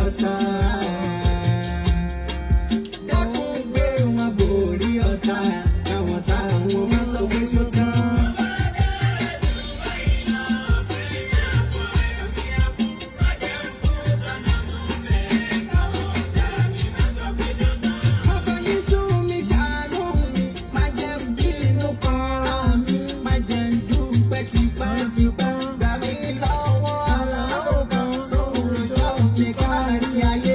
ọ̀tá. Dákun gbé wọn borí ọ̀tá. Káwọn táwọn máa sọ pé ṣó tán. Má fẹ̀yìn sún mi, ṣàánú mi, má jẹ́ n bínú kanra mi, má jẹ́ n dúpẹ́ tipátipá. Gbà mí lọ́wọ́ aláwọ̀ kan tó ń rojọ́ mi kárí ayé.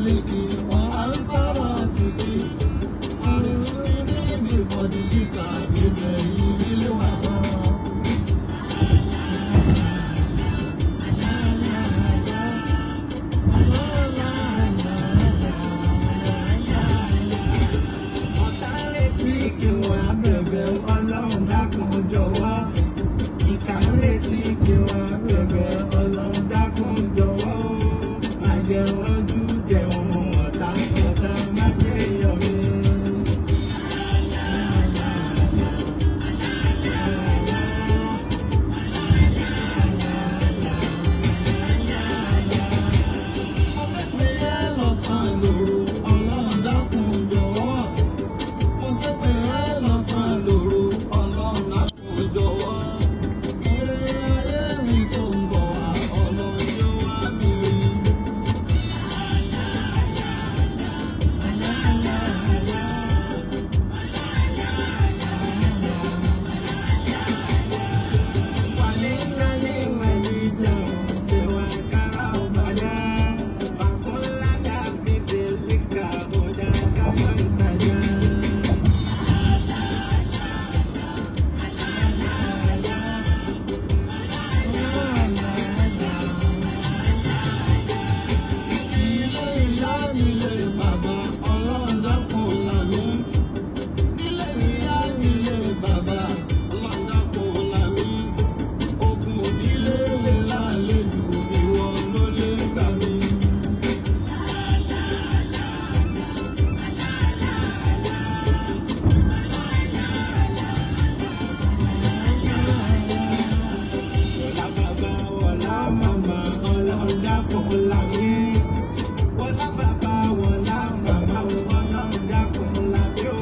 Málìkì wà á ń tọrọ síkì. Àríwí níbi ìfọ̀dìlíkà gbèsè ìdílé wà rán. Ọ̀tá retí kí wọ́n á bẹ̀bẹ̀, Ọlọ́run dákun jọ̀wọ́. Ìkà ń retí kí wọ́n á bẹ̀bẹ̀, Ọlọ́run dákun jọ̀wọ́. Má jẹ́ rọ́jú jẹun ọ̀tá, ọ̀tá má ṣe yọ̀ mí. Mo fẹ́ pé ẹ lọ́sàn-án lóru, Ọlọ́run dákun jọ̀wọ́. Mo fẹ́ pé ẹ lọ́sàn-án lóru, Ọlọ́run dákun jọ̀wọ́. Ire ayé mi tó ń bọ̀ wá, Ọlọ́run yóò wá mi rí. Ilé ìyá ilé bàbá, Ọlọ́run dákun là mí. Ilé ìyá ilé bàbá, Ọlọ́run dákun là mí. Ogun ìdílé lè lálejò, ìwọ ló lè gbà mí. Wọlá bàbá, wọlá màmá, Ọlọ́run dákun là mí. Wọlá bàbá, wọlá màmá, Ọlọ́run dákun là mí o.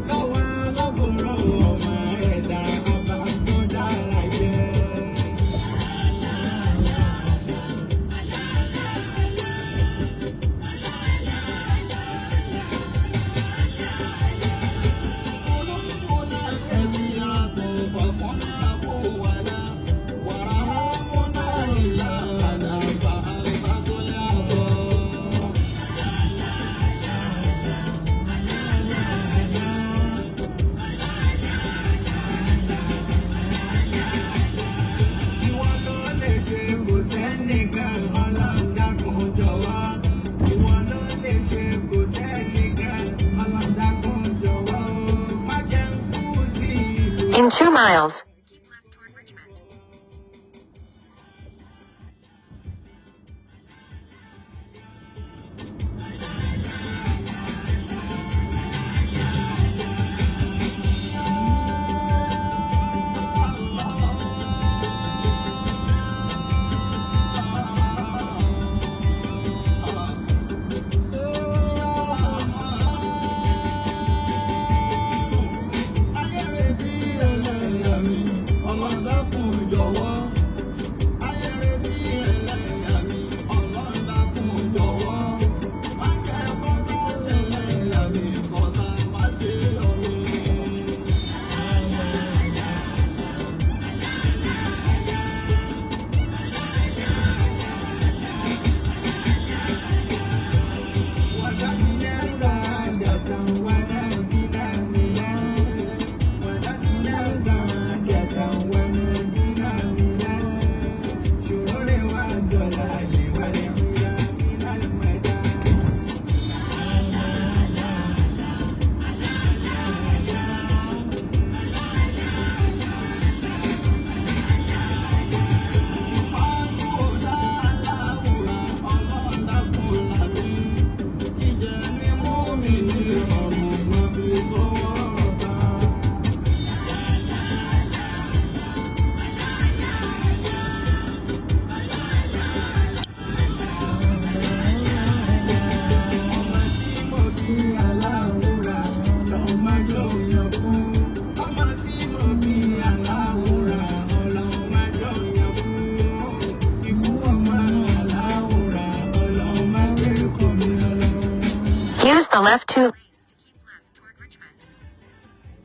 Lọ́wọ́ alábòrò ọmọ ẹ̀dá, àbá tó dára jẹ́. Ìwọ ló lè ṣe kò sẹ́nìkan, Ọlọ́run dákun jọ̀wọ́. Ìwọ ló lè ṣe kò sẹ́nìkan, Ọlọ́run dákun jọ̀wọ́. Má jẹ́ n kú sí ìlú. In 2 miles, Keep left toward Richmond. Ayé retí ẹlẹ́yà mi, Ọlọ́run dákun jọ̀wọ́. Ayé retí ẹlẹ́yà mi, Ọlọ́run dákun jọ̀wọ́. Má jẹ́ kọ́tà ṣẹlẹ́yà mi, kọ́tà má ṣe yọ̀ mí. Use the left 2 Lanes to keep left toward Richmond.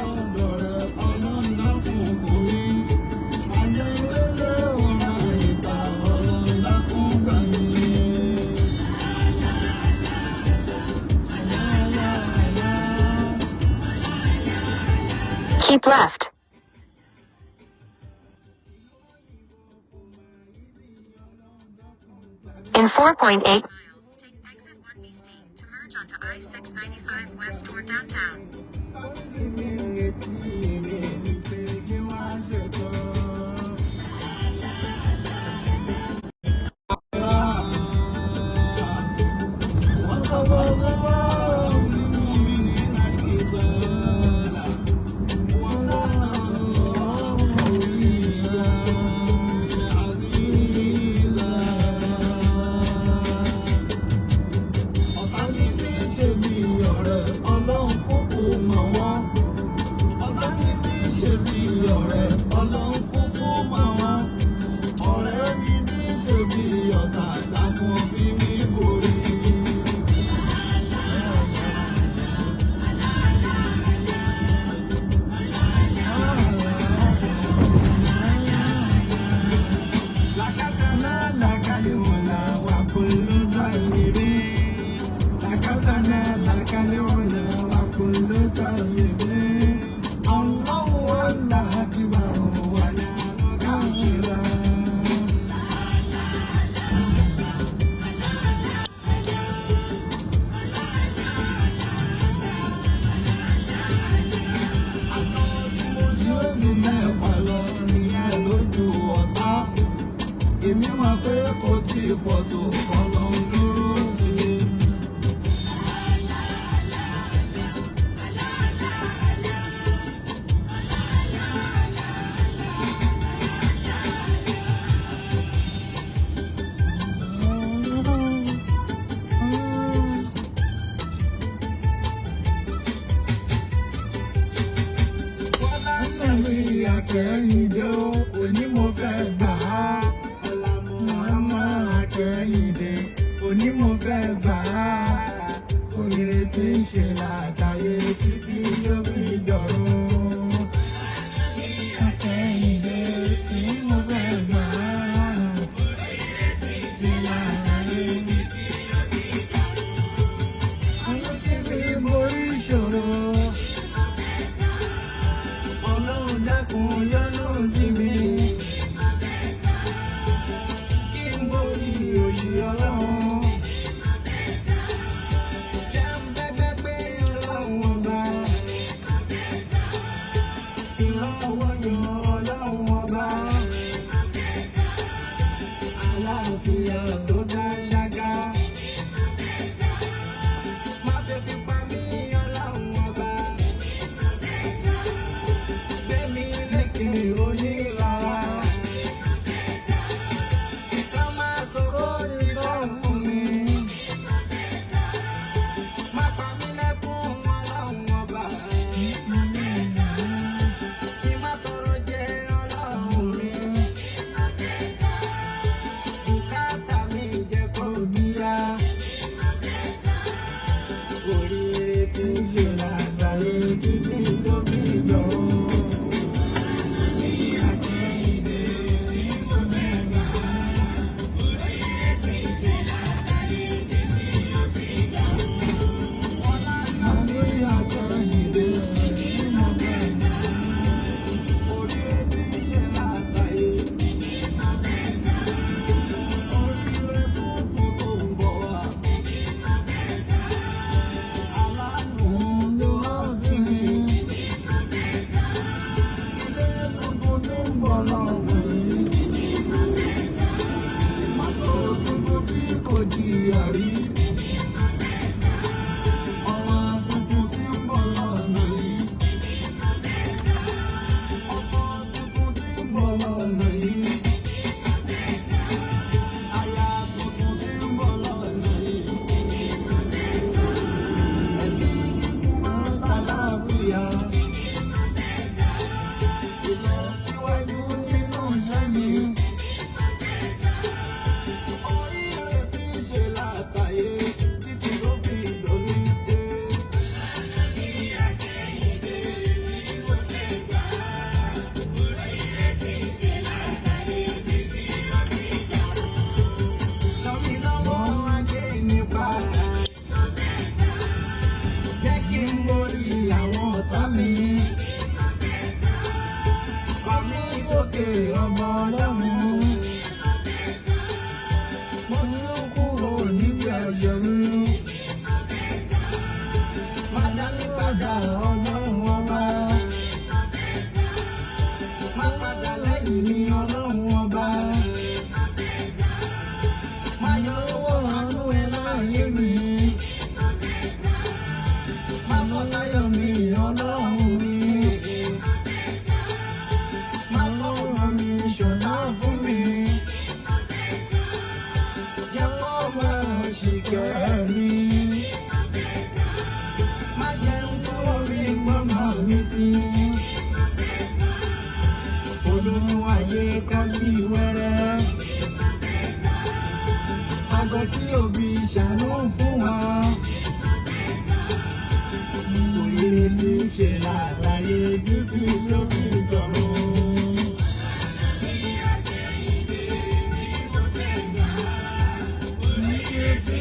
Ọlọ́dọ̀ rẹ̀, Ọlọ́run dákun kò ní. Keep left. In 4.8 miles, take exit 1BC to merge onto I-695 west toward downtown. Mi ń retí mi wípé kí wọ́n á ṣètò. Ọ̀tá mi ti ń ṣe bí ọ̀rẹ́, Ọlọ́run kúkú mọ̀ wọ́n. Ọ̀tá mi ti ń ṣe bí ọ̀rẹ́, Ọlọ́run kúkú mọ̀ wọ́n. Ọ̀rẹ́ mi ti ń ṣe bí ọ̀tá, dákun fi mí borí. لكسنا لك العلا وكل طيب. لكسنا لك العلا وكل طيب. الله الله أكبر ولا مكبر. Yóò mẹ́fà lọ nìyẹn lójú ọ̀tá. Èmi mọ̀ pé kò tí ì pọ̀ tó kọ́ lọ ń dúró sí mi. Bọ́lá Akẹ́yìndé o, òní mo fẹ́ gbà á. Muhammad Akẹ́yìndé, òní mo fẹ́ gbà á. Oríire tí ń ṣe látàyè títí yóò fi dọ̀run. Akẹ́yìndé, òní mo fẹ́ gbà á. Oríire tí ń ṣe látàyè títí yóò fi dọ̀run. Àwọn tí fi borí ìṣòro. Ọlọ́run dákun yọ́nú sí mi. Kí n borí òṣì Ọlọ́run. Jẹ́ n bẹ́gbẹ́ pé Ọlọ́run ọba. Ìrànwọ́ yọ Ọlọ́run ọba. Àlàáfíà tó dá ṣáká. Má fi pípa mí Ọlọ́run ọba. Gbé mi lékè onílara. Ká máa sọ̀rọ̀ nígbà fún mi. Má pa mí lẹ́kún Ọlọ́run ọba. Kí má tọrọ jẹ Ọlọ́run mi. Bùkátà mi jẹ́ kó bíyá. Oríire tí ń ṣe lágbàáyé títí tó fi dọ̀run. Rí. Ọmọ tuntun tí ń bọ̀ lọ́nà yìí. Ọkọ tuntun tí ń bọ̀ lọ́nà yìí. Aya tuntun tí ń bọ̀ lọ́nà yìí. Ẹbí kíkún máa ń tàlàáfíà. Ìlọsíwájú nínú Padà lẹ́yìn mi, Ọlọ́run Ọba. Má yọ owó àánú ẹ láàyè mi. Má fọláyọ̀ mi, Ọlọ́run mi. Má fọwọ́ mi ṣọ̀tá fún mi. Jẹ́ kó máa ṣìkẹ́ mi. Má jẹun fún mi gbọ́mọ mi sí. Olóyún ayé kọ́ bí wẹ́rẹ́. Àgọ́ tí òbí ṣàánú fún wa. Oríire tí ń ṣe láàláyé títí tó fi dọ̀run. Oríire tí